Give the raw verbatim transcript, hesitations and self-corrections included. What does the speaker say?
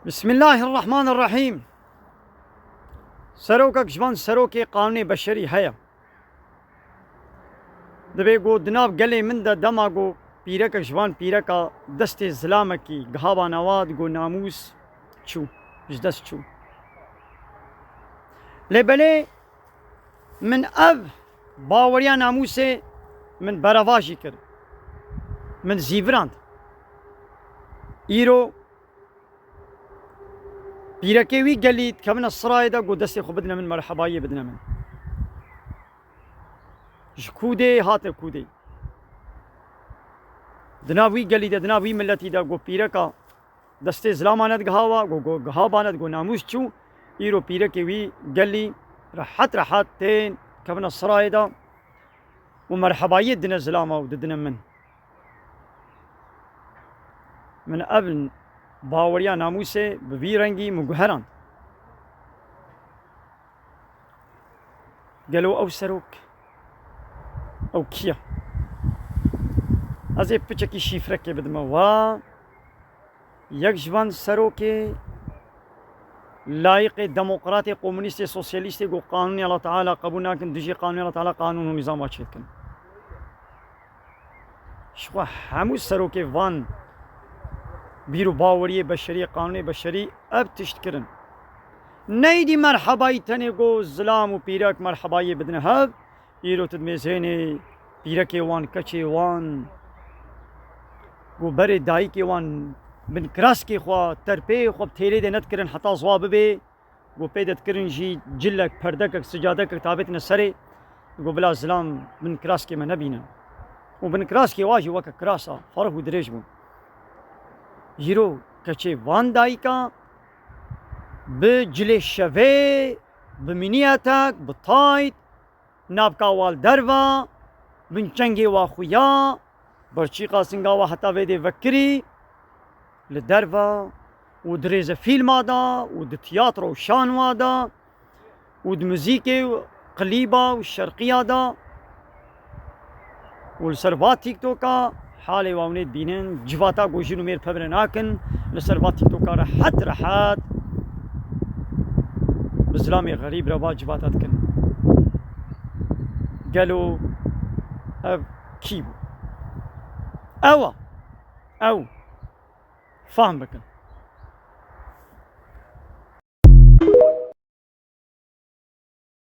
Bismillahirrahmanirrahîm. Serokek ji van serokê qanûnê beşerî heye. Dibê ku di nav gelê min de dema ku pîrekek ji van pîreka destê zilamekî gihaba newa, digo namûs çû, ji dest çû. Lê belê min ev baweriya namûsê min berevajî kir. Min zîvirand. Îro pîrekê wî gelî dikevine sirayê de, got, destê xwe bidine min, merhebayiyê bidine min. Ji kûdê hate kûdê. Di nav wî gelî de, di nav wî miletî de, got, pîreka destê zilama nedigihawa, got, got, gihaba nedigo namûs çû, îro pîrekê wî gelî rehet rehet tên kevine sirayê de û merhebayiyê didine zilama û didine min. Min ev baweriya namûsê bi vî rengî min guherand. Gelo ew serok, ew kî ye? Ez ê piçekî şîfrekê bidime we. Yek ji van serokê layiqê demokratê, komunîstê, sosyalîstê ku qanûnê Allah Teala qebûl nakin, dijî qanûnê Allah Teala qanûn û nîzama çêdikin. Ji xwe hemû serokê van bîr û baweriyê beşerî, qanûnê beşerî ev tişt kirin. Neydî merhebayî tenê ku zilam û pîrek merhebayiyê bidine hev, îro tu dimêzênê pîrekê wan, keçê wan, ku berê dayikê wan bin kiraskê xwe, terpeyê xwe bi têlê de nedikirin heta ziwa bibê, ku pê de dikirin jî cilek, perdekek, sicadekek tavêtine serê, ku bila zilam bin kiraskê me nebînin. Û bin kiraskê wa jî weke kirasa ferh û dirêj bûn. Îro keçê van dayika bi cilê şevê, bi mînîyetek, bi tayt, navka wa li derva, bin çengê wa xuya, berçîqa singa wa heta vê dê vekirî, li derva û di rêzefîlma de û di tiyatro û şanwa de û di muzîkê û klîba û şerqiya de û li ser va TikToka halê wa hûn ê dibînin, civata ku jin û mêr pevre nakin, li ser va TikToka rehet rehet bi zilamê xerîb re va civata dikin. Gelo ev kî bû? Ew e. Ew. Fehm bikin.